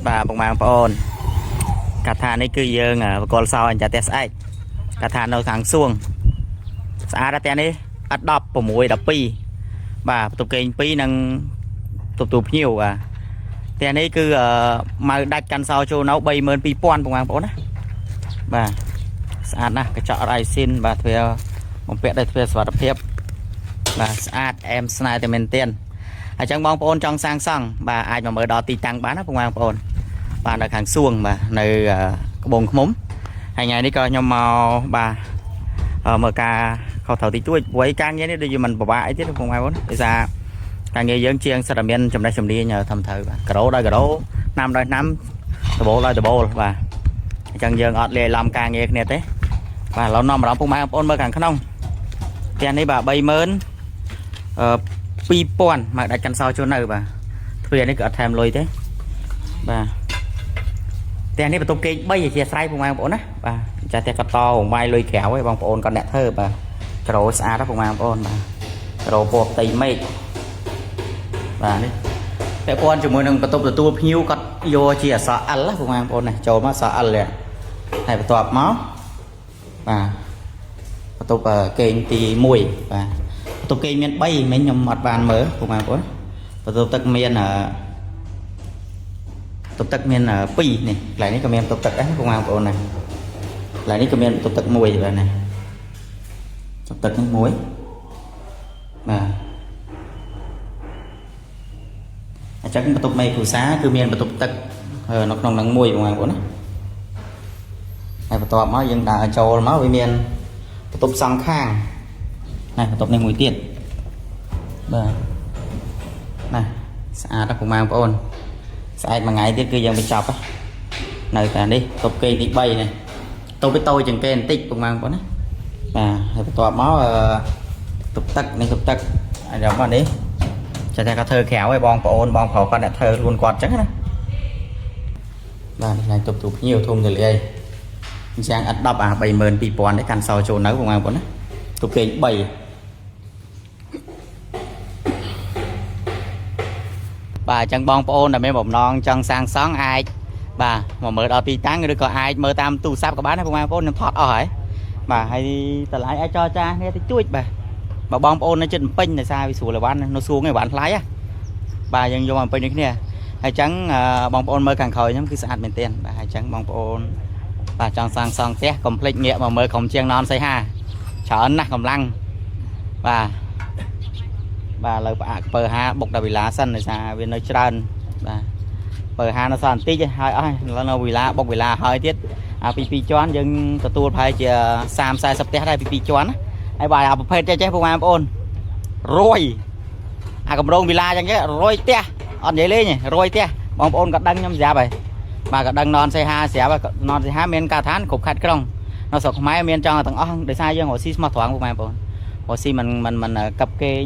បាទពុកម៉ែបងប្អូនការដ្ឋាននេះគឺយើងបកលសោអញ្ចាផ្ទះស្អែកការដ្ឋាននៅខាងសួងស្អាតណាស់ផ្ទះនេះអត់10 6 12បាទបន្ទប់គេង2និងបន្ទប់ទូភ្ញៀវបាទផ្ទះនេះគឺម៉ៅដាច់កាន់សោចូលនៅ32000ពុកម៉ែបងប្អូនណាបាទស្អាតណាស់កញ្ចក់រ៉ៃស៊ីនបាទទ្វារបំពាក់ដោយទ្វារសុវត្ថិភាពបាទស្អាតអែមស្នេហ៍តែមែនទែនអញ្ចឹងបងប្អូនចង់សាងសង់បាទអាចមកមើលដល់ទីតាំងបានណាពុកម៉ែបងប្អូន បាទនៅខាងសួងបាទនៅក្បងឃ្មុំហើយថ្ងៃនេះក៏ខ្ញុំមកបាទមើលការខុសត្រូវតិចតួចព្រោះឯការងារនេះដូចជាមិនពិបាកអីទេបងប្អូនដោយសារការងារយើងជាងសិតតែមានចំណេះជំនាញធំត្រូវបាទការ៉ូដោយការ៉ូឆ្នាំដោយឆ្នាំដបូលដោយដបូលបាទអញ្ចឹងយើងអត់លាយឡំការងារគ្នាទេបាទឥឡូវនាំអារម្មណ៍ពុកម៉ែបងប្អូនមើលខាងក្នុងផ្ទះនេះបាទ30000 2000មកដាច់កាន់សោជួននៅបាទទ្វារនេះក៏អត់ថែមលុយទេបាទ ផ្ទះនេះបន្ទប់គេង3អធិស្ឋានពុកម៉ែបងប្អូនណាបាទចាស់ផ្ទះក៏តរងវាយលុយក្រៅឯងបងប្អូនគាត់អ្នកធ្វើបាទក្រោស្អាតណាស់ពុកម៉ែបងប្អូនបាទក្រោពណ៌ផ្ទៃមេឃបាទនេះពាក់ព័ន្ធជាមួយនឹងបន្ទប់ទទួលភ្ញៀវគាត់យកជាអក្សរ L ណាពុកម៉ែបងប្អូនណាចូលមកអក្សរ L នេះហើយបន្ទាប់មកបាទបន្ទប់គេងទី1បាទបន្ទប់គេងមាន3មិញខ្ញុំអត់បានមើលពុកម៉ែបងប្អូនបន្ទប់ទឹកមានបន្ទប់ទឹកមាន2នេះកន្លែងនេះក៏មានបន្ទប់ទឹកដែរពុកម៉ែបងប្អូនណាកន្លែងនេះក៏មានបន្ទប់ទឹកមួយបាទណាបន្ទប់ទឹកនេះមួយបាទអញ្ចឹងបន្ទប់មេគ្រួសារគឺមានបន្ទប់ទឹកនៅក្នុងនឹងមួយបងប្អូនណាហើយបន្ទាប់មកយើងដើរចូលមកវាមានបន្ទប់សងខាងណាបន្ទប់នេះមួយទៀតបាទណាស្អាតណាស់ពុកម៉ែបងប្អូន ស្អែកមួយថ្ងៃទៀតគឺយើងបញ្ចប់ហ៎នៅតែនេះតុបគេងទី3នេះតុបវាតូចជាងគេបន្តិចពុកម៉ែបងប្អូនណាបាទហើយបន្ទាប់មកតុបទឹកនេះតុបទឹកហើយដល់មកនេះចាតែគាត់ធ្វើក្រៅឲ្យបងប្អូនបងប្រុសគាត់អ្នកធ្វើខ្លួនគាត់អញ្ចឹងណាបាទនេះឡើងតុបទូភ្ញៀវធំទលាយអញ្ចឹងអត់10អា32000នេះកាន់សោចូលនៅពុកម៉ែបងប្អូនណាតុបគេង3បាទអញ្ចឹងបងប្អូនដែលមានបំណងចង់សាងសង់អាចបាទមកមើលដល់ទីតាំងឬក៏អាចមើលតាមទូរស័ព្ទក៏បានដែរពុកម៉ែបងប្អូនខ្ញុំថតអស់ហើយបាទហើយតម្លៃអាចចរចាគ្នាតិចតួចបាទបើបងប្អូននៅចិត្តពេញដោយសារវាស្រួលអីវ៉ាន់នៅសួងឯវ៉ាន់ថ្លៃហ៎បាទយើងយកមកពេញដូចគ្នាហើយអញ្ចឹងបងប្អូនមើលខាងក្រោយខ្ញុំគឺស្អាតមែនទែនបាទហើយអញ្ចឹងបងប្អូនបាទចង់សាងសង់ផ្ទះកុំភ្លេចងាកមកមើលក្រុមជាងណនសីហាច្រើនណាស់កម្លាំងបាទ បាទឥឡូវផ្អាកពើហាបុកដល់វិឡាសិនដោយសារវានៅច្រើនបាទពើហានៅសល់បន្តិចឯងហើយអស់ហើយឥឡូវនៅវិឡាបុកវិឡាហើយទៀតអាពីពីរជាន់យើងទទួលប្រហែលជា30 40ផ្ទះដែរពីពីរជាន់ណាហើយបាទអាប្រភេទចេះចេះពុកម៉ែបងប្អូនរយអាកម្រងវិឡាអញ្ចឹងចេះរយផ្ទះអត់និយាយលេងទេរយផ្ទះបងប្អូនក៏ដឹងខ្ញុំស្រាប់ហើយបាទក៏ដឹងននសីហាស្រាប់ហើយននសីហាមានការដ្ឋានគ្រប់ខេត្តក្រុងនៅស្រុកខ្មែរមានចង់ទាំងអស់ដោយសារយើងរកស៊ីស្មោះត្រង់ពុកម៉ែបងប្អូនរកស៊ីមិនមិនមិនកັບកេង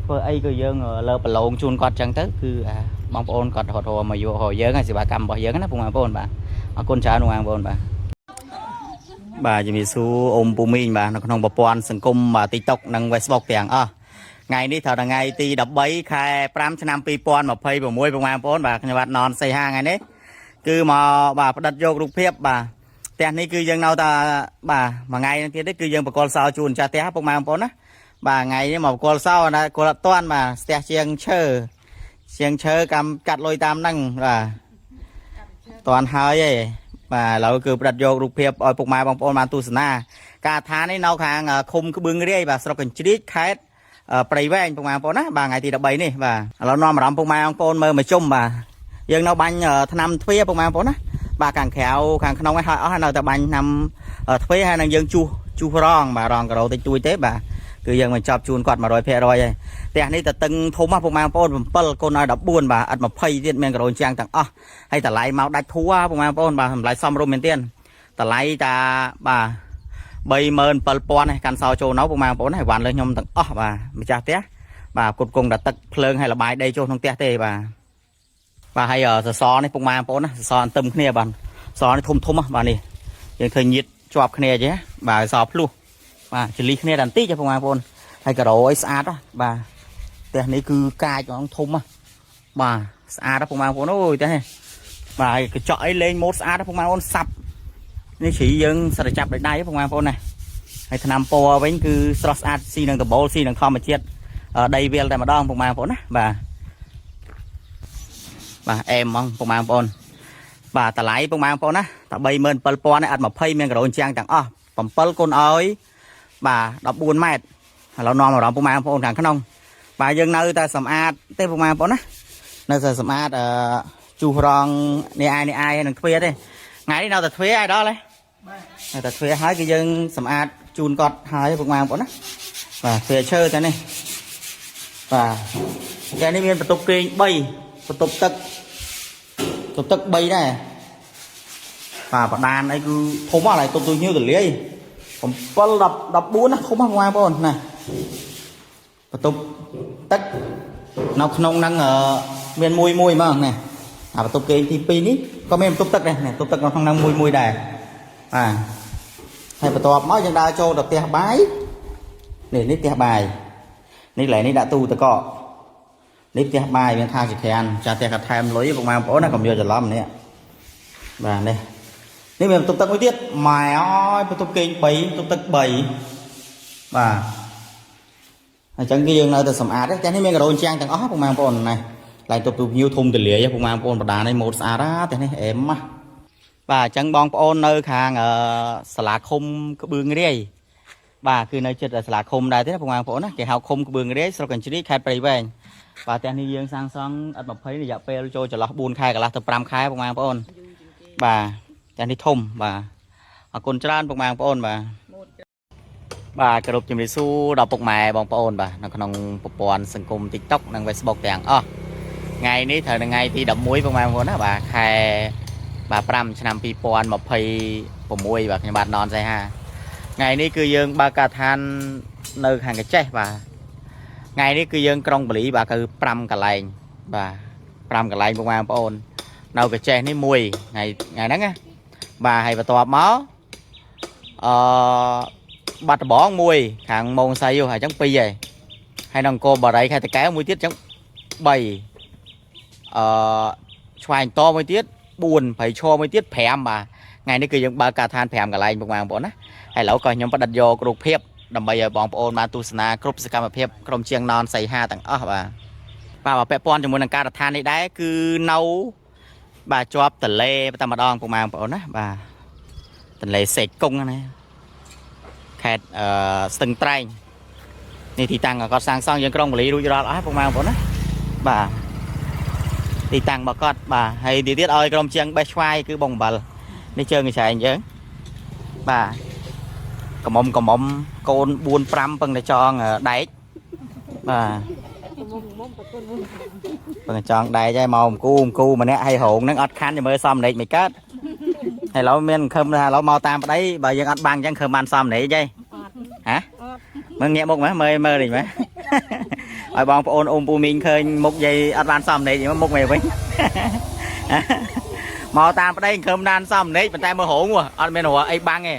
ធ្វើអីក៏យើងលើប្រឡងជូនគាត់ចឹងទៅគឺអាបងប្អូនគាត់រត់រមកយករកយើងហើយសេវាកម្មរបស់យើងណាពុកម៉ែបងប្អូនបាទអរគុណច្រើនបងប្អូនបាទបាទជំរាបសួរអ៊ំពូមីងបាទនៅក្នុងប្រព័ន្ធសង្គមបាទ TikTok និង Facebook ទាំងអស់ថ្ងៃនេះត្រូវថ្ងៃទី13ខែ5ឆ្នាំ2026ពុកម៉ែបងប្អូនបាទខ្ញុំបាទណនសីហាថ្ងៃនេះគឺមកបាទផ្ដិតយករូបភាពបាទផ្ទះនេះគឺយើងនៅតែបាទមួយថ្ងៃទៀតនេះគឺយើងបកលសោជូនចាស់ផ្ទះពុកម៉ែបងប្អូនណា បាទថ្ងៃនេះមកគល់សោណាគល់អត់តាន់បាទស្ទះជាងឈើជាងឈើកម្មកាត់លុយតាមហ្នឹងបាទតាន់ហើយឯងបាទឥឡូវគឺផ្ដិតយករូបភាពឲ្យពុកម៉ែបងប្អូនបានទស្សនាការឋាននេះនៅខាងឃុំក្បឿងរាយបាទស្រុកកញ្ជ្រៀចខេត្តព្រៃវែងពុកម៉ែបងប្អូនណាបាទថ្ងៃទី13នេះបាទឥឡូវនាំអារម្មណ៍ពុកម៉ែបងប្អូនមើលមកជុំបាទយើងនៅបាញ់ថ្នាំទ្វារពុកម៉ែបងប្អូនណាបាទខាងក្រៅខាងក្នុងឯងហើយអស់ហើយនៅតែបាញ់ថ្នាំទ្វារហើយនឹងយើងជួសជួសរងបាទរងការ៉ូតិចតួចទេបាទ គឺយើងបញ្ចប់ជូនគាត់100%ហើយផ្ទះនេះតតឹងធំហ៎ពុកម៉ែបងប្អូន7កូនឲ្យ14បាទឥត20ទៀតមានការ៉ូជាងទាំងអស់ហើយតម្លៃមកដាច់ធួពុកម៉ែបងប្អូនបាទតម្លៃសមរម្យមែនទែនតម្លៃតាបាទ37000នេះកាន់សោចូលនៅពុកម៉ែបងប្អូនហើយវ៉ាន់លើខ្ញុំទាំងអស់បាទម្ចាស់ផ្ទះបាទគុតគង់តែទឹកភ្លើងហើយលបាយដីចូលក្នុងផ្ទះទេបាទបាទហើយសសរនេះពុកម៉ែបងប្អូនណាសសរអន្ទឹមគ្នាបាទសសរនេះធំធំហ៎បាទនេះយើងឃើញញៀតជាប់គ្នាចេះបាទសភ្លោះ បាទចលិះគ្នាតែបន្តិចទេបងប្អូនហើយការ៉ូអីស្អាតហ៎បាទផ្ទះនេះគឺកាចហ្មងធំហ៎បាទស្អាតហ៎បងប្អូនអូយផ្ទះនេះ បាទហើយកញ្ចក់អីលេងម៉ូតស្អាតពុកម៉ែបងប្អូនសាប់នេះជ្រីយើងសិតតែចាប់ដោយដៃពុកម៉ែបងប្អូនណាហើយថ្នាំពណ៌វិញគឺស្រស់ស្អាតស៊ីនឹងដបូលស៊ីនឹងធម្មជាតិដីវាលតែម្ដងពុកម៉ែបងប្អូនណាបាទបាទអែមហ្មងពុកម៉ែបងប្អូនបាទតម្លៃពុកម៉ែបងប្អូនណាតែ37000នេះអត់20មានការ៉ូនជាងទាំងអស់7គុណឲ្យបាទ14ម៉ែត្រឥឡូវនាំអារម្មណ៍ពុកម៉ែបងប្អូនខាងក្នុងបាទយើងនៅតែសម្អាតទេពុកម៉ែបងប្អូនណានៅតែសម្អាតអឺជួសរងនេះអាយនេះអាយនឹងទ្វារទេថ្ងៃនេះនៅតែទ្វារអាយដល់ទេនៅតែទ្វារហើយគឺយើងសម្អាតជូនគាត់ហើយពុកម៉ែបងប្អូនណាបាទទ្វារឈើតែនេះបាទតែនេះមានបន្ទប់គេង3បន្ទប់ទឹកបន្ទប់ទឹក3ដែរបាទបដានអីគឺធំអស់ហើយទប់ទូញៀវទលាយ7 10 14ណាធំហ៎បងប្អូនណាបន្ទប់ទឹកនៅក្នុងហ្នឹងមានមួយមួយហ្មងណាអាបន្ទប់គេងទី2នេះក៏មានបន្ទប់ទឹកដែរបន្ទប់ទឹកនៅក្នុងហ្នឹងមួយមួយដែរបាទហើយបន្ទាប់មកយើងដើរចូលទៅផ្ទះបាយនេះនេះផ្ទះបាយនេះកន្លែងនេះដាក់ទូទឹកកកនេះផ្ទះបាយមានថាជាក្រានចាស់ផ្ទះគាត់ថែមលុយពុកម៉ែបងប្អូនណាកុំយកច្រឡំនេះបាទនេះនេះមានបន្ទប់ទឹកមួយទៀតម៉ែអើយបន្ទប់គេង3បន្ទប់ទឹក3បាទអញ្ចឹងគឺយើងនៅតែសម្អាតទេតែនេះមានការ៉ូជាងទាំងអស់ពុកម៉ែបងប្អូនណាឡើងទប់ទូភ្ញៀវធំទលាយពុកម៉ែបងប្អូនបដានេះម៉ូតស្អាតណាតែនេះអែមណាបាទអញ្ចឹងបងប្អូននៅខាងសាលាឃុំក្បឿងរាយបាទគឺនៅជិតសាលាឃុំដែរទេពុកម៉ែបងប្អូនណាគេហៅឃុំក្បឿងរាយស្រុកកញ្ជ្រីខេត្តព្រៃវែងបាទផ្ទះនេះយើងសាងសង់ឥត20រយៈពេលចូលចន្លោះ4ខែកន្លះទៅ5ខែពុកម៉ែបងប្អូនបាទផ្ទះនេះធំបាទអរគុណច្រើនពុកម៉ែបងប្អូនបាទបាទគោរពជំរាបសួរដល់ពុកម៉ែបងប្អូនបាទនៅក្នុងប្រព័ន្ធសង្គម TikTok និង Facebook ទាំងអស់ថ្ងៃនេះត្រូវនៅថ្ងៃទី11ពុកម៉ែបងប្អូនណាបាទខែបាទ5ឆ្នាំ2026បាទខ្ញុំបាទណនសៃហាថ្ងៃនេះគឺយើងបើកការដ្ឋាននៅខាងកញ្ចេះបាទថ្ងៃនេះគឺយើងក្រុងបលីបាទគឺ5កន្លែងបាទ5កន្លែងពុកម៉ែបងប្អូននៅកញ្ចេះនេះមួយថ្ងៃថ្ងៃហ្នឹងណាបាទហើយបន្ទាប់មកអឺបាត់ដបងមួយខាងម៉ងសៃហ៎អញ្ចឹង2ហើយហើយនៅអង្គរបរិយខេត្តតាកែវមួយទៀតអញ្ចឹង3អឺឆ្វាយតមួយទៀត4ប្រៃឈរមួយទៀត5បាទថ្ងៃនេះគឺយើងបើកការដ្ឋាន5កន្លែងពុកម៉ែបងប្អូនណាហើយឥឡូវក៏ខ្ញុំផ្ដិតយករូបភាពដើម្បីឲ្យបងប្អូនបានទស្សនាគ្រប់សកម្មភាពក្រុមជាងណនសីហាទាំងអស់បាទបាទបើពាក់ព័ន្ធជាមួយនឹងការដ្ឋាននេះដែរគឺនៅបាទជាប់ទន្លេតែម្ដងពុកម៉ែបងប្អូនណាបាទទន្លេសេកុងណាខេត្តអឺស្ទឹងត្រែងនេះទីតាំងគាត់សាងសង់យើងក្រុងបលីរួចរាល់អស់ពុកម៉ែបងប្អូនណាបាទទីតាំងរបស់គាត់បាទហើយទីទៀតឲ្យក្រុមជាងបេះឆ្វាយគឺបងអំបិលនេះជើងកញ្ចែងយើងបាទកំមុំកំមុំកូន4 5ពឹងតែចងដែកបាទពឹងតែចងដែកហើយមកអង្គូអង្គូម្នាក់ឲ្យរោងហ្នឹងអត់ខាន់ចាំមើលសំណេកមិនកើតហើយឥឡូវមានខឹមថាឥឡូវមកតាមប្តីបើយើងអត់បាំងអញ្ចឹងខឹមបានសំណេកហីហ៎មើលងាកមុខមើលមើលមើលនេះមើលឲ្យបងប្អូនអ៊ំពូមីងឃើញមុខយាយអត់បានសំណេកមុខមិនវិញមកតាមប្តីខឹមដានសំណេកប៉ុន្តែមើលរោងអត់មានរកអីបាំងទេឥ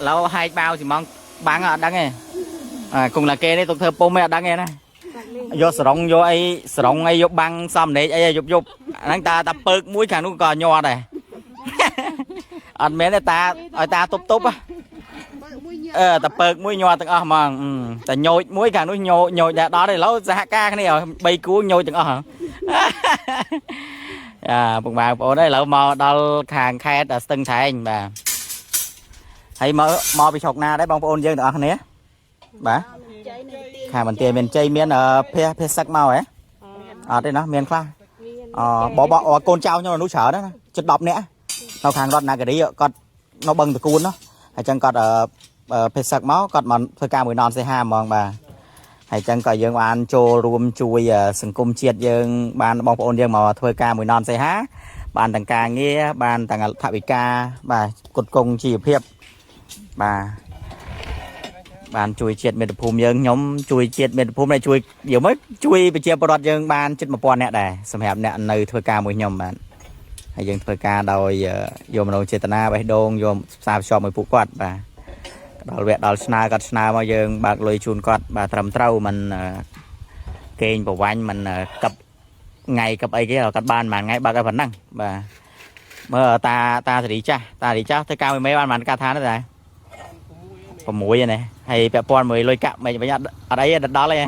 ឡូវហែកបាវស៊ីម៉ងបាំងអត់ដឹងទេអាគង់ឡាគេនេះទុកធ្វើពុំឯងអត់ដឹងទេណាយកសរងយកអីសរងអីយកបាំងសំណេកអីយប់យប់ហ្នឹងតាតាពើកមួយខាងនោះក៏ញាត់ដែរអត់មែនទេតាឲ្យតាទប់ទប់អឺតាពើកមួយញាត់ទាំងអស់ហ្មងតែញោចមួយខាងនោះញោញោចដែរដល់ឥឡូវសហការគ្នា3គូញោចទាំងអស់អាពុកម៉ែបងប្អូនឥឡូវមកដល់ខាងខេត្តស្ទឹងត្រែងបាទហើយមកមកពីស្រុកណាដែរបងប្អូនយើងទាំងអស់គ្នាបាទខាងបន្ទាយមានជ័យមានភះភះសឹកមកហ៎អត់ទេណាមានខ្លះអបបកូនចៅខ្ញុំនោះច្រើនណាជិត10នាក់នៅខាងរតនគិរីគាត់នៅបឹងតកួននោះអញ្ចឹងគាត់ភេសឹកមកគាត់មកធ្វើការមួយននសេហាហ្មងបាទហើយអញ្ចឹងក៏យើងបានចូលរួមជួយសង្គមជាតិយើងបានបងប្អូនយើងមកធ្វើការមួយននសេហាបានទាំងការងារបានទាំងថវិកាបាទគុតគង់ជីវភាពបាទបានជួយជាតិមាតុភូមិយើងខ្ញុំជួយជាតិមាតុភូមិដែលជួយយកមកជួយប្រជាពលរដ្ឋយើងបានជិត1000នាក់ដែរសម្រាប់អ្នកនៅធ្វើការមួយខ្ញុំបាទហើយយើងធ្វើការដោយយកមនោចេតនាបេះដូងយកផ្សារភ្ជាប់មួយពួកគាត់បាទដល់វគ្គដល់ស្នើគាត់ស្នើមកយើងបើកលុយជូនគាត់បាទត្រឹមត្រូវមិនកេងប្រវាញ់មិនកັບថ្ងៃកັບអីគេគាត់បានមួយថ្ងៃបើកឲ្យប៉ុណ្ណឹងបាទ មើលតាតាសេរីចាស់តាសេរីចាស់ធ្វើការមួយមេបានប៉ុន្មានការដ្ឋានទេតា6ហ្នឹងហើយពាក់ព័ន្ធមួយលុយកាក់មិនវិញអត់អត់អីទេដល់ទេ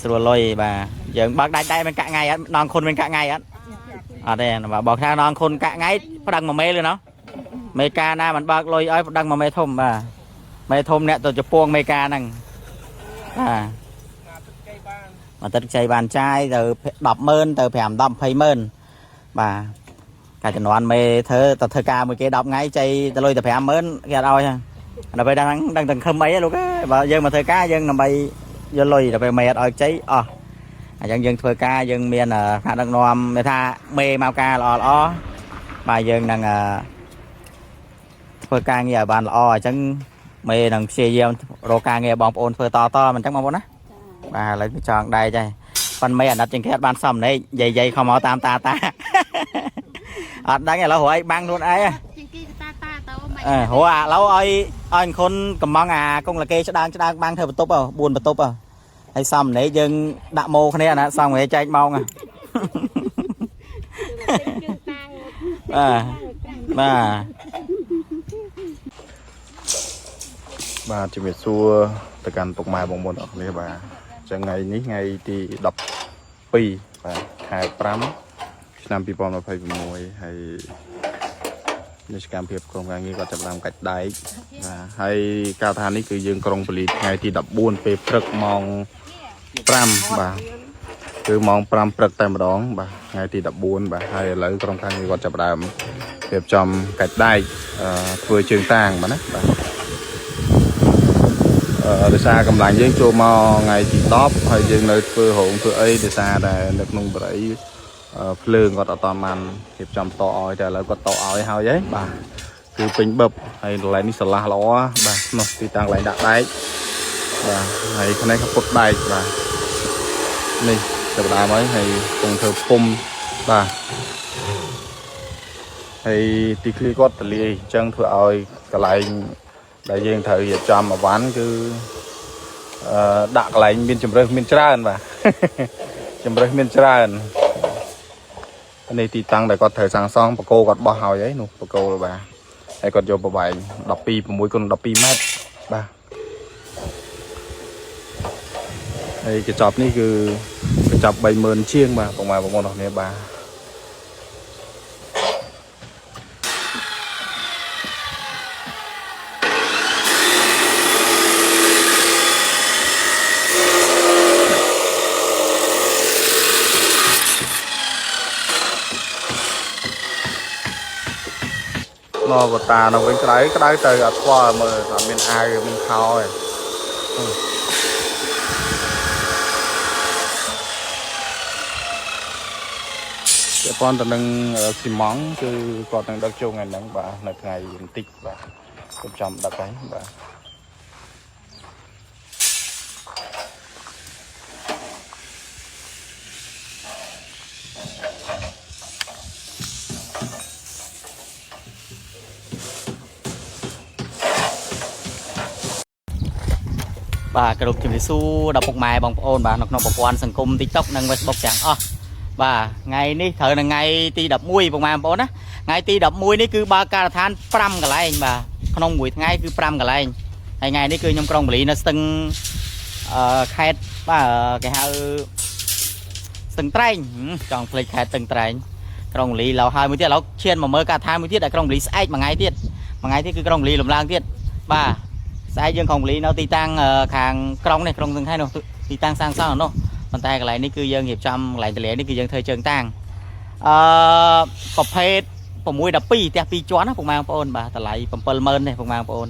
ស្រួលលុយបាទយើងបើកដាច់ដែរមិនកាក់ថ្ងៃអត់ដងខុនមិនកាក់ថ្ងៃអត់អត់ទេបាទបើថាដងខុនកាក់ថ្ងៃប្តឹងមួយមេលណោះមេការណាមិនបើកលុយឲ្យប្តឹងមួយមេធំបាទមេធំអ្នកទៅជពងមេការហ្នឹងបាទ មកទឹកខ្ចីបានចាយទៅ100000ទៅ5 10 200,000បាទកាលជំនាន់មេធ្វើទៅធ្វើការមួយគេ10ថ្ងៃចៃទៅលុយទៅ50000គេអត់ឲ្យហ្នឹងដល់ពេលដឹងដឹងតែខឹមអីហ៎លោកអើយបើយើងមកធ្វើការយើងដើម្បីយកលុយដល់ពេលមេអត់ឲ្យខ្ចីអស់អញ្ចឹងយើងធ្វើការយើងមានថ្នាក់ដឹកនាំមានថាមេមកការល្អល្អបាទយើងនឹងធ្វើការងារឲ្យបានល្អអញ្ចឹងមេនឹងព្យាយាមរកការងារបងប្អូនធ្វើតតមិនអញ្ចឹងបងប្អូនណា បាទឥឡូវគឺចង់ដែកហើយប៉ុន្មានអាណិតជាងគេអត់បានសំណេកយាយយាយខំមកតាមតាតា អត់ដឹងឥឡូវរកឲ្យបាំងខ្លួនឯងហ៎ ជាងគេតាតាទៅមិន អឺរកឥឡូវឲ្យឲ្យអង្គុនកំងអាកុងលកេឆ្ដើងឆ្ដើងបាំងធ្វើបន្ទប់ហ៎4បន្ទប់ហ៎ហើយសំណេកយើងដាក់ម៉ូគ្នាណាសំណេកចែកម៉ោងហ៎ ជើងតាំង បាទបាទ បាទជំរាបសួរទៅកាន់ពុកម៉ែបងប្អូនអរគ្នាបាទអញ្ចឹងថ្ងៃនេះថ្ងៃទី12បាទខែ5ឆ្នាំ2026ហើយនេះសកម្មភាពក្រុមការងារគាត់ចាប់ផ្ដើមកាច់ដែកបាទហើយកាលថានេះគឺយើងក្រុងពលីថ្ងៃទី14ពេលព្រឹកម៉ោង5បាទគឺម៉ោង5ព្រឹកតែម្ដងបាទថ្ងៃទី14បាទហើយឥឡូវក្រុមការងារគាត់ចាប់ផ្ដើមរៀបចំកាច់ដែកធ្វើជើងតាងបាទណាបាទ ដោយសារកម្លាំងយើងចូលមកថ្ងៃទី10ហើយយើងនៅធ្វើរោងធ្វើអីដោយសារតែនៅក្នុងបរិយភ្លើងគាត់អត់តាន់បានរៀបចំតឲ្យតែឥឡូវគាត់តឲ្យហើយហីបាទគឺពេញបឹបហើយកន្លែងនេះស្រឡះល្អបាទនោះទីតាំងកន្លែងដាក់ដែកបាទហើយខាងនេះក៏ពុតដែកបាទនេះចាប់ផ្ដើមហើយហើយកំពុងធ្វើពុំបាទហើយទីឃ្លីគាត់ទលាយអញ្ចឹងធ្វើឲ្យកន្លែងដែលយើងត្រូវរៀបចំអវ៉ាន់គឺ ដាក់កន្លែងមានជំរើសមានច្រើនបាទ ជំរើសមានច្រើននេះទីតាំងដែលគាត់ត្រូវសាងសង់បកគោគាត់បោះហើយហើយនោះបកគោបាទហើយគាត់យកប្រវែង12 6គុណ12ម៉ែត្របាទហើយកញ្ចប់នេះគឺកញ្ចប់30000ជាងបាទបងប្អូនបងប្អូនអរគ្នាបាទមកបតានៅវិញក្តៅក្តៅទៅអត់ខ្វល់មើលអត់មានអាវមានខោទេ ពាក់ព័ន្ធទៅនឹងស៊ីម៉ង់គឺគាត់នឹងដឹកចូលថ្ងៃហ្នឹងបាទនៅថ្ងៃបន្តិចបាទខ្ញុំចាំដឹកហើយបាទ បាទគោរពជំរាបសួរដល់ពុកម៉ែបងប្អូនបាទនៅក្នុងប្រព័ន្ធសង្គម TikTok និង Facebook ទាំងអស់បាទថ្ងៃនេះត្រូវនៅថ្ងៃទី11ពុកម៉ែបងប្អូនណាថ្ងៃទី11នេះគឺបើកការដ្ឋាន5កន្លែងបាទក្នុងមួយថ្ងៃគឺ5កន្លែងហើយថ្ងៃនេះគឺខ្ញុំក្រុងបាលីនៅស្ទឹងខេត្តបាទគេហៅស្ទឹងត្រែងចង់ភ្លេចខេត្តស្ទឹងត្រែងក្រុងបាលីឡៅហើយមួយទៀតឥឡូវឈានមកមើលការដ្ឋានមួយទៀតដែលក្រុងបាលីស្អែកមួយថ្ងៃទៀតមួយថ្ងៃទៀតគឺក្រុងបាលីលំឡើងទៀតបាទ ស្អែកយើងក្រុងបាលីនៅទីតាំងខាងក្រុងនេះក្រុងសង្ខេនោះទីតាំងសាងសង់នោះប៉ុន្តែកន្លែងនេះគឺយើងរៀបចំកន្លែងទលានេះគឺយើងធ្វើជើងតាំងអឺប្រភេទ612ផ្ទះ2ជាន់ណាពុកម៉ែបងប្អូនបាទតម្លៃ70000នេះពុកម៉ែបងប្អូន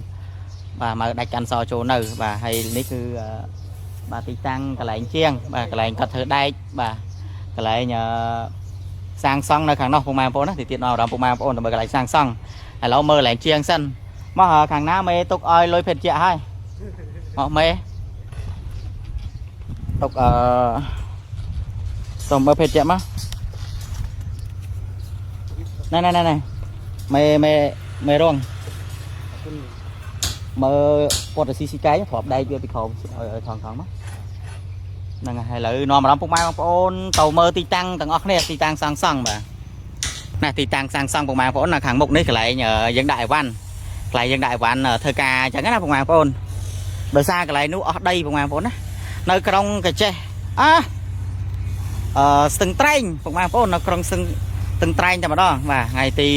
បាទមកដាច់កាន់សចូលនៅបាទហើយនេះគឺបាទទីតាំងកន្លែងជាងបាទកន្លែងគាត់ធ្វើដែកបាទកន្លែងសាងសង់នៅខាងនោះពុកម៉ែបងប្អូនណាទីទៀតដល់អារម្មណ៍ពុកម៉ែបងប្អូនទៅមើលកន្លែងសាងសង់ឥឡូវមើលកន្លែងជាងសិនមកខាងណាមេទុកឲ្យលុយភេទជាហើយមកមេទុកសុំមើលភេទជាមកណែណែណែណែមេមេមេរងមើលពតស៊ីស៊ីកែធ្លាប់ដែកវាពីក្រោមឲ្យថងថងមកហ្នឹងហើយឥឡូវនាំអារម្មណ៍ពុកម៉ែបងប្អូនទៅមើលទីតាំងទាំងអស់គ្នាទីតាំងសាងសង់បាទ ណាទីតាំងសាងសង់ពុកម៉ែបងប្អូននៅខាងមុខនេះកន្លែងយើងដាក់អីវ៉ាន់កន្លែងយើងដាក់អីវ៉ាន់ធ្វើការអញ្ចឹងណាពុកម៉ែបងប្អូនដោយសារកន្លែងនោះអស់ដីពុកម៉ែបងប្អូនណានៅក្រុងកាចេះអើអឺស្ទឹងត្រែងពុកម៉ែបងប្អូននៅក្រុងស្ទឹងស្ទឹងត្រែងតែម្ដងបាទថ្ងៃទី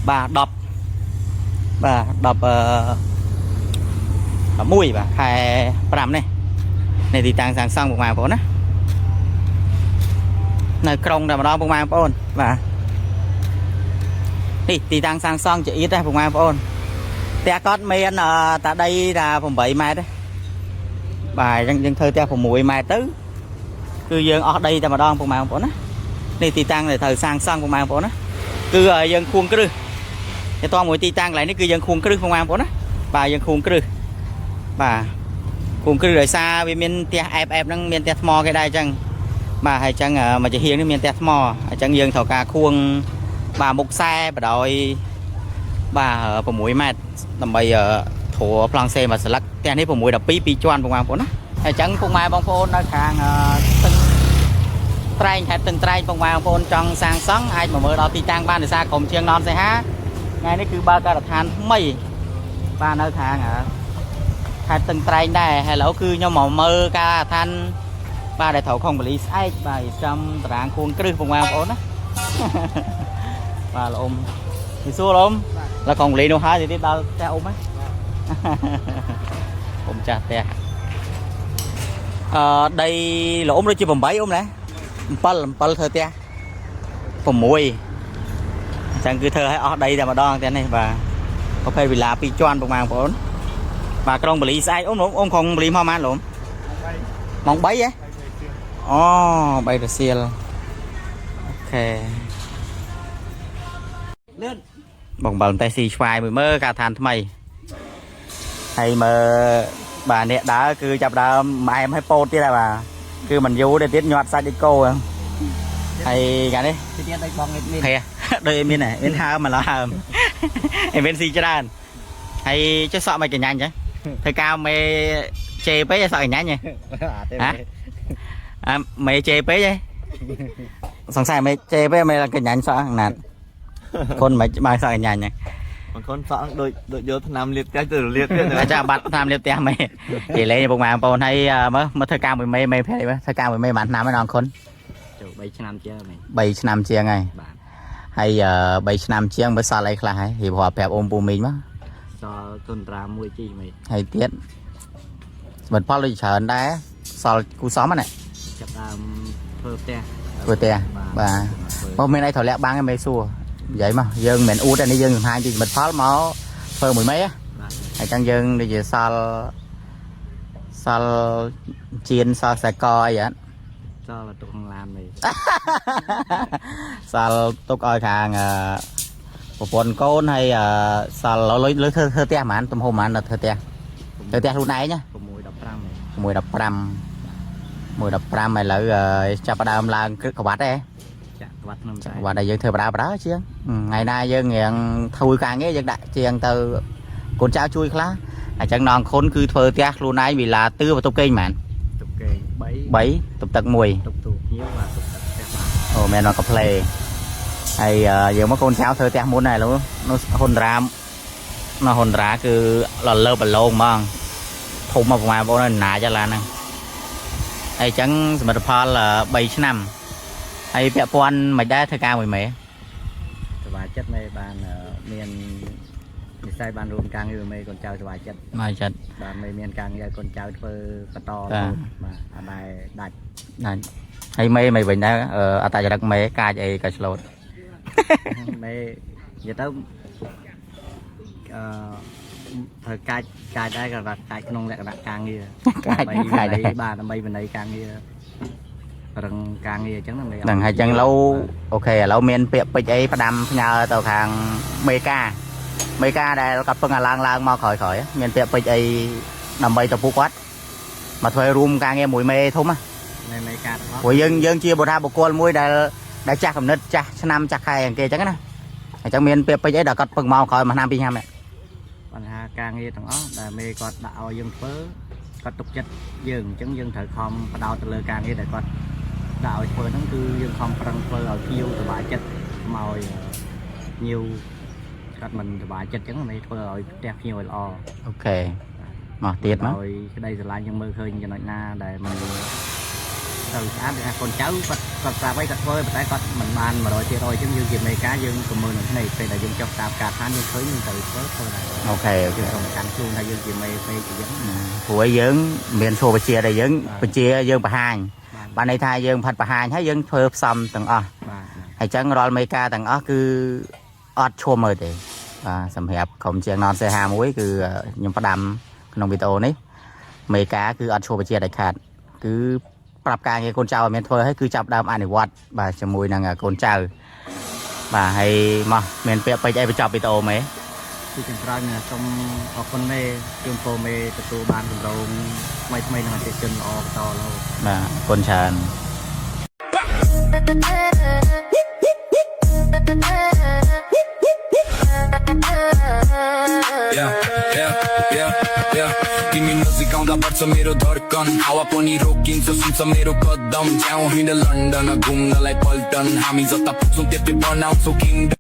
បាទ10បាទ10អឺ11បាទខែ5នេះនេះទីតាំងសាងសង់ពុកម៉ែបងប្អូនណានៅក្រុងតែម្ដងពុកម៉ែបងប្អូនបាទនេះទីតាំងសាងសង់ជាអៀតដែរពុកម៉ែបងប្អូនផ្ទះគាត់មានតាដីតា8ម៉ែត្រទេបាទអញ្ចឹងយើងធ្វើផ្ទះ6ម៉ែត្រទៅគឺយើងអស់ដីតែម្ដងពុកម៉ែបងប្អូនណានេះទីតាំងដែលត្រូវសាងសង់ពុកម៉ែបងប្អូនណាគឺយើងខួងគ្រឹះតែតមួយទីតាំងកន្លែងនេះគឺយើងខួងគ្រឹះពុកម៉ែបងប្អូនណាបាទយើងខួងគ្រឹះបាទខួងគ្រឹះដោយសារវាមានផ្ទះអែបអែបហ្នឹងមានផ្ទះថ្មគេដែរអញ្ចឹងបាទហើយអញ្ចឹងមួយជាហៀងនេះមានផ្ទះថ្មអញ្ចឹងយើងត្រូវការខួងបាទមុខខ្សែបដោយបាទ6ម៉ែត្រដើម្បីទ្រប្លង់សេមួយស្លឹកផ្ទះនេះ6 12 2ជាន់ពុកម៉ែបងប្អូនណាហើយអញ្ចឹងពុកម៉ែបងប្អូននៅខាងស្ទឹងត្រែងខេត្តស្ទឹងត្រែងពុកម៉ែបងប្អូនចង់សាងសង់អាចមកមើលដល់ទីតាំងបានដោយសារក្រុមជាងននសីហាថ្ងៃនេះគឺបើកការដ្ឋានថ្មីបាទនៅខាងខេត្តស្ទឹងត្រែងដែរហើយឥឡូវគឺខ្ញុំមកមើលការដ្ឋានបាទដែលត្រូវខុងបលីស្អែកបាទរៀបចំតារាងខួងគ្រឹះពុកម៉ែបងប្អូនណា បាទលោកអ៊ំពីសួរលោកអ៊ំឡើយខុងបលីនោះហើយទៀតដល់ផ្ទះអ៊ំហ៎ អ៊ំចាស់ផ្ទះអឺដីលោកអ៊ំដូចជា8អ៊ំណា7 7ធ្វើផ្ទះ6អញ្ចឹងគឺធ្វើឲ្យអស់ដីតែម្ដងផ្ទះនេះបាទប្រភេទវិឡា2ជាន់ពុកម៉ែបងប្អូនបាទក្រុងបលីស្អែកអ៊ំអ៊ំក្រុងបលីមកម៉ានលោកម៉ោង3ហ៎អូ3រសៀល OK លឿន បងបលតែស៊ីឆ្វាយមួយមើលការដ្ឋានថ្មីហើយមើលបាទអ្នកដើរគឺចាប់ដើមម៉ែមឲ្យពោតទៀតហើយបាទគឺមិនយូរទេទៀតញាត់សាច់ដូចគោហ្នឹងហើយកាលនេះ ទៀតដូចបងនេះ ភះ ដូចអីមានហ៎មានហើមម្ល៉េះហើម អីមានស៊ីច្រើនហើយចុះសក់មិនកញ្ញាញ់ចឹងធ្វើការមេជេពេកឲ្យសក់កញ្ញាញ់ហ៎ អត់ទេ ហ៎អាមេជេពេកហ៎សង្ស័យមេជេពេកមេកញ្ញាញ់សក់ហ្នឹងណាត់ คนមិនបើសក់កញ្ញាញ់ហ្នឹង បង្គន់សក់ដូចដូចយកថ្នាំលាបផ្ទះទៅរលាបទៀត អាចចាំបាត់តាមលាបផ្ទះមេនិយាយលេងពុកម៉ែបងប្អូនហើយមើលមកធ្វើការមួយមេមេភ័យមើលធ្វើការមួយមេបានឆ្នាំហើយអងខុន ចូល3ឆ្នាំជាងមែន 3ឆ្នាំជាងហើយ បាទ ហើយ3ឆ្នាំជាងមើលសល់អីខ្លះហើយរៀបរាប់ប្រាប់អ៊ំពូមីងមក សល់ទុនត្រាមួយជីមែន ហើយទៀតសមិទ្ធផលដូចច្រើនដែរសល់គូសំហ្នឹង ចាប់ដើមធ្វើផ្ទះ ធ្វើផ្ទះបាទ មកមានអីត្រូវលាក់បាំងឯងមេសួរនិយាយមកយើងមិនមែនអួតទេនេះយើងបង្ហាញពីសមិទ្ធផលមកធ្វើមួយមេហ៎ បាទ ហើយចឹងយើងដូចជាសល់សល់ជៀនសល់ខ្សែកអីអត់ សល់ទុកក្នុងឡានមែន សល់ទុកឲ្យខាងអឺប្រពន្ធកូនហើយអឺសល់លុយលុយធ្វើធ្វើផ្ទះហ្មងទំហំហ្មងដល់ធ្វើផ្ទះធ្វើផ្ទះខ្លួនឯងណា 6 15មែន 6 15 1 15ឥឡូវអឺចាប់ផ្ដើមឡើងគ្រឹះក្បាត់ឯង ចាក់ក្បាត់ក្នុង ចាក់ក្បាត់ឲ្យយើងធ្វើបដាបដាជាងថ្ងៃណាយើងរៀងធ្វើការងារយើងដាក់ជាងទៅកូនចៅជួយខ្លះអញ្ចឹងនងខុនគឺធ្វើផ្ទះខ្លួនឯងវិឡាទឿបន្ទប់គេងហ្មង ទុកគេង3 3បន្ទប់ទឹកមួយ ទុកទូភ្ញៀវបាទទុកទឹកផ្ទះបាទ អូមែនមកកាផ្លេហើយអឺយើងមកកូនចៅធ្វើផ្ទះមុនដែរលោកនោះហ៊ុនរ៉ាមនោះហ៊ុនរ៉ាគឺលលើបឡងហ្មងធំមកប្រហែលបងប្អូនណាចាឡានហ្នឹងហើយអញ្ចឹងសមិទ្ធផល3ឆ្នាំហើយពាក់ព័ន្ធមិនដែរធ្វើការមួយមេ សប្បាយចិត្តមែនបានមាននិស័យបានរួមការងារមេកូនចៅសប្បាយចិត្ត មកចិត្ត បាទមេមានការងារឲ្យកូនចៅធ្វើបន្តបាទអត់ដែរដាច់ ណាហើយមេមិនវិញដែរអឺអត្តចរិតមេកាចអីក៏ឆ្លូត មេនិយាយទៅអឺត្រូវកាច់កាច់ដែរក៏កាច់ក្នុងលក្ខណៈការងារ កាចកាចដែរ បាទដើម្បីវិន័យការងាររឹងការងារអញ្ចឹងណាមេ ហ្នឹងហើយអញ្ចឹងឡូវ OK ឥឡូវមានពាក្យពេចន៍អីផ្ដាំផ្ញើទៅខាងមេកាមេកាដែលគាត់ពឹងអាឡើងឡើងមកក្រោយក្រោយមានពាក្យពេចន៍អីដើម្បីទៅពួកគាត់មកធ្វើរួមការងារមួយមេធំណា មេមេការទាំងអស់ ព្រោះយើងយើងជាបុរាបុគ្គលមួយដែលដែលចាស់កំណត់ចាស់ឆ្នាំចាស់ខែយ៉ាងគេអញ្ចឹងណាអញ្ចឹងមានពាក្យពេចន៍អីដែលគាត់ពឹងមកក្រោយមួយឆ្នាំពីរឆ្នាំនេះ បញ្ហាការងារទាំងអស់ដែលមេគាត់ដាក់ឲ្យយើងធ្វើគាត់ទុកចិត្តយើងអញ្ចឹងយើងត្រូវខំផ្ដោតទៅលើការងារដែលគាត់ដាក់ឲ្យធ្វើហ្នឹងគឺយើងខំប្រឹងធ្វើឲ្យភ្ញៀវសប្បាយចិត្ត កុំឲ្យភ្ញៀវគាត់មិនសប្បាយចិត្តអញ្ចឹងមេធ្វើឲ្យផ្ទះភ្ញៀវឲ្យល្អ OK មកទៀតមក ដោយក្តីស្រឡាញ់យើងមើលឃើញចំណុចណាដែលมันទៅស្អាតគេថាកូនចៅគាត់គាត់ប្រាប់អីគាត់ធ្វើប៉ុន្តែគាត់មិនបាន100%អញ្ចឹងយើងជាមេការយើងក៏មើលនឹងភ្នែកពេលដែលយើងចុះតាមការដ្ឋានយើងឃើញយើងត្រូវធ្វើធ្វើដែរ OK OK យើងសូមកាន់ខ្លួនថាយើងជាមេពេកអញ្ចឹង ព្រោះយើងមានឈួរបជាដែលយើងបជាយើងបង្ហាញ បាទ បានន័យថាយើងផាត់បង្ហាញហើយយើងធ្វើផ្សំទាំងអស់ បាទ ហើយចឹងរាល់មេការទាំងអស់គឺអត់ឈួរមើលទេបាទសម្រាប់ក្រុមជាងណនសេ51គឺខ្ញុំផ្ដាំក្នុងវីដេអូនេះមេការគឺអត់ឈួរបជាដាច់ខាតគឺប្រាប់ការងារកូនចៅឲ្យមានធ្វើហើយគឺចាប់ដើមអនុវត្តបាទជាមួយនឹងកូនចៅបាទហើយមកមានពាក្យពេចន៍អីបញ្ចប់វីដេអូមេ ទីចុងក្រោយមានសូមអរគុណមេជូនពរមេទទួលបានគម្រោងថ្មីថ្មីៗនឹងអតិថិជនល្អបន្តរហូត បាទអរគុណច្រើន Yeah. तिमी नजिक आउँदा बढ्छ मेरो धड्कन, हावा पनि रोकिन्छ, सुन्छ मेरो कदम। जाउँ हिँड लन्डन घुम्नलाई पल्टन, हामी जता पुग्छौँ त्यतै बनाउँछौ किङडम।